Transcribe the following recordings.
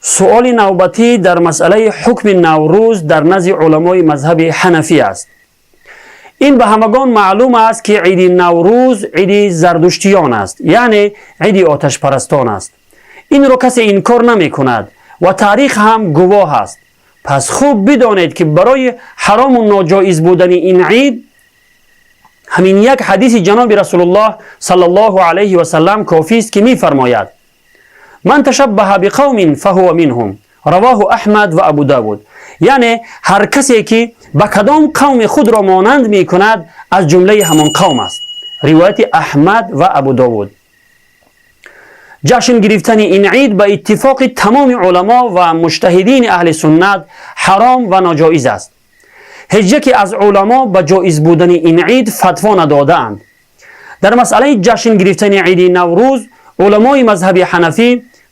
Суоли навбатӣ дар масъалаи ҳукми Наврӯз дар назди уламои мазҳаби ҳанафӣ аст. Ин ба ҳамагон маълум аст, ки иди Наврӯз иди зардуштиён аст, яъне иди оташпарастон аст. Инро касе инкор намекунад ва таърих ҳам гувоҳ аст. Пас хуб бидонед, ки барои ҳарому ноҷоиз будани ин ид ҳамин як ҳадиси ҷаноби Расулуллоҳ саллаллоҳу алайҳи васаллам кофист, ки мефармояд: «Ман ташаббаҳа биқавмин фаҳува минҳум». Равоҳу Аҳмад ва Абу Давуд. Яъне ҳар касе, ки ба кадом қавми худро монанд мекунад, аз ҷумлаи ҳамон қавм аст. Ривояти Аҳмад ва Абу Довуд. Ҷашн гирифтани ин ид ба иттифоқи тамоми уламо ва муҷтаҳидини аҳли суннат ҳаром ва ноҷоиз аст. Ҳеҷ яке аз уламо ба ҷоиз будани ин ид фатво надодаанд. Дар масъалаи ҷашн гирифтани иди Наврӯз уламои мазҳаби ҳанафӣ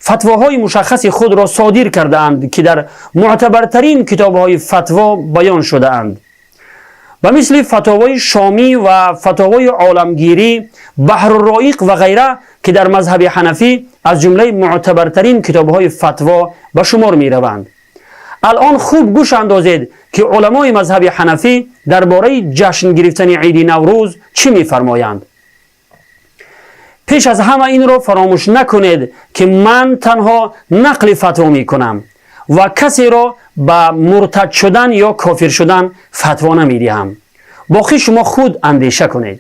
фатвоҳои мушаххаси худро содир кардаанд, ки дар мӯътабартарин китобҳои фатво баён шудаанд, ба мисли Фатовои Шомӣ ва Фатовои Оламгирӣ, Баҳрурроиқ ва ғайра, ки дар мазҳаби ҳанафӣ аз ҷумлаи мӯътабартарин китобҳои фатво ба шумор мераванд. Алъон хуб гӯш андозед, ки уламои мазҳаби ҳанафӣ дар бораи ҷашн гирифтани иди Наврӯз чӣ мефармоянд. Пеш аз ҳама инро фаромӯш накунед, ки ман танҳо нақли фатво мекунам ва касеро ба муртад шудан ё кофир шудан фатво намедиҳам. Боқӣ шумо худ андеша кунед.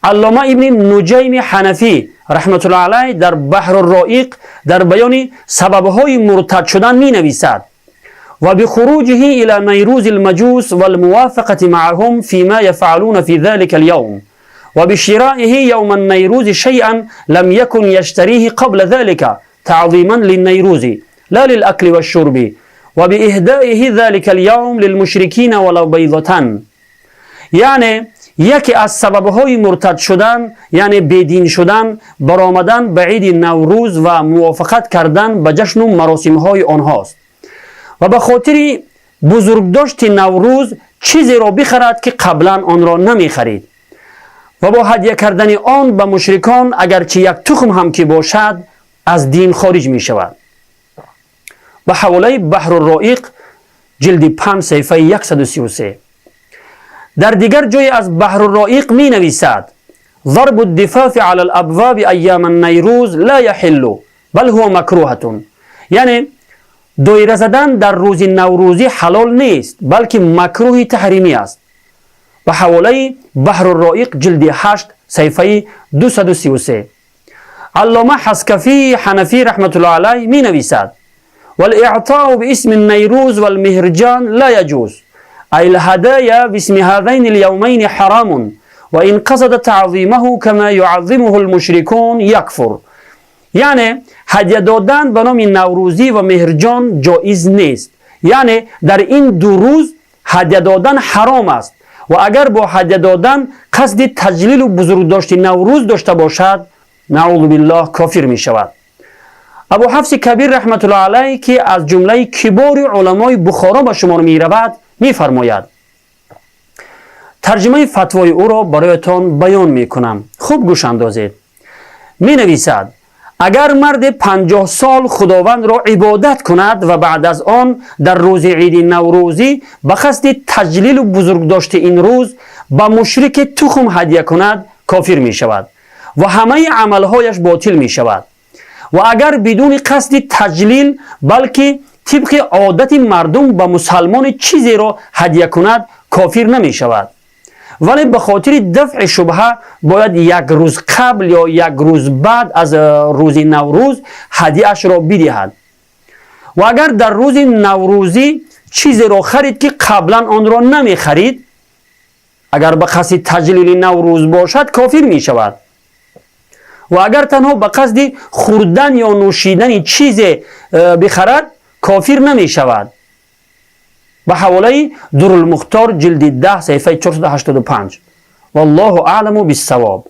Аллома Ибни Нуҷайми Ҳанафӣ раҳматуллоҳ алайҳ дар Баҳрурроиқ дар баёни сабабҳои муртад шудан менависад: «وبخروجه إلى نيروز المجوس والموافقة معهم فيما يفعلون في ذلك اليوم وبشرائه يوم النيروز شيئا لم يكن يشتريه قبل ذلك تعظيما للنيروز لا للأكل والشرب وبإهدائه ذلك اليوم للمشركين ولو بيضة». Яъне яке аз сабабҳои муртад шудан, яъне бедин шудан, баромадан ба иди Наврӯз ва мувофиқат кардан ба ҷашну маросимҳои онҳост ва ба хотири бузургдошти Наврӯз чизеро бихарад, ки қаблан онро намехарид, ва бо ҳадя кардани он ба мушрикон, агарчи як тухм ҳам ки бошад, аз дин хориҷ мешавад. Ба ҳаволаи Баҳрурроиқ, ҷилди 5, саҳифаи 133. Дар дигар ҷое аз Баҳрурроиқ менависад: «ضرب الدفاف على الأبواب أيام النيروز لا يحل بل هو مكروهة». Яъне доира задан дар рӯзи наврӯзӣ ҳалол нест, балки макрӯҳи таҳримӣ аст. Ба ҳаволаи Баҳрурроиқ, ҷилди 8, саҳифаи 233. Аллома Ҳаскафии Ҳанафӣ раҳматуллоҳ алайҳ менависад: «والإعطاء باسم النيروز والمهرجان لا يجوز، أي الهدايا باسم هذين اليومين حرام، وإن قصد تعظيمه كما يعظمه المشركون يكفر». Яъне ҳадя додан ба номи Наврӯзӣ ва Меҳрҷон ҷоиз нест, яъне дар ин ду рӯз ҳадя додан ҳаром аст ва агар бо ҳадя додан қасди таҷлилу бузургдошти Наврӯз дошта бошад, наъузу биллоҳ, кофир мешавад. Абу Ҳафси Кабир раҳматуллоҳ алайҳ, ки аз ҷумлаи кибори уламои Бухоро ба шумор меравад, мефармояд. Тарҷимаи фатвои ӯро бароятон баён мекунам, хуб гӯш андозед. Менависад: агар марде 50 сол Худовандро ибодат кунад ва баъд аз он дар рӯзи иди наврӯзӣ ба қасди таҷлилу бузургдошти ин рӯз ба мушрике тухм ҳадя кунад, кофир мешавад ва ҳамаи амалҳояш ботил мешавад. Ва агар бидуни қасди таҷлил, балки тибқи одати мардум ба мусалмоне чизеро ҳадя кунад, кофир намешавад, вале ба хотири дафъи шубҳа бояд як рӯз қабл ё як рӯз баъд аз рӯзи Наврӯз ҳадияашро бидиҳад. Ва агар дар рӯзи наврӯзӣ чизеро харид, ки қаблан онро намехарид, агар ба қасди таҷлили Наврӯз бошад, кофир мешавад. Ва агар танҳо ба қасди хӯрдан ё нӯшидани чизе бихарад, кофир намешавад. Ба ҳаволаи Дурулмухтор, ҷилди 10, саҳифаи 485. Валлоҳу аъламу биссавоб.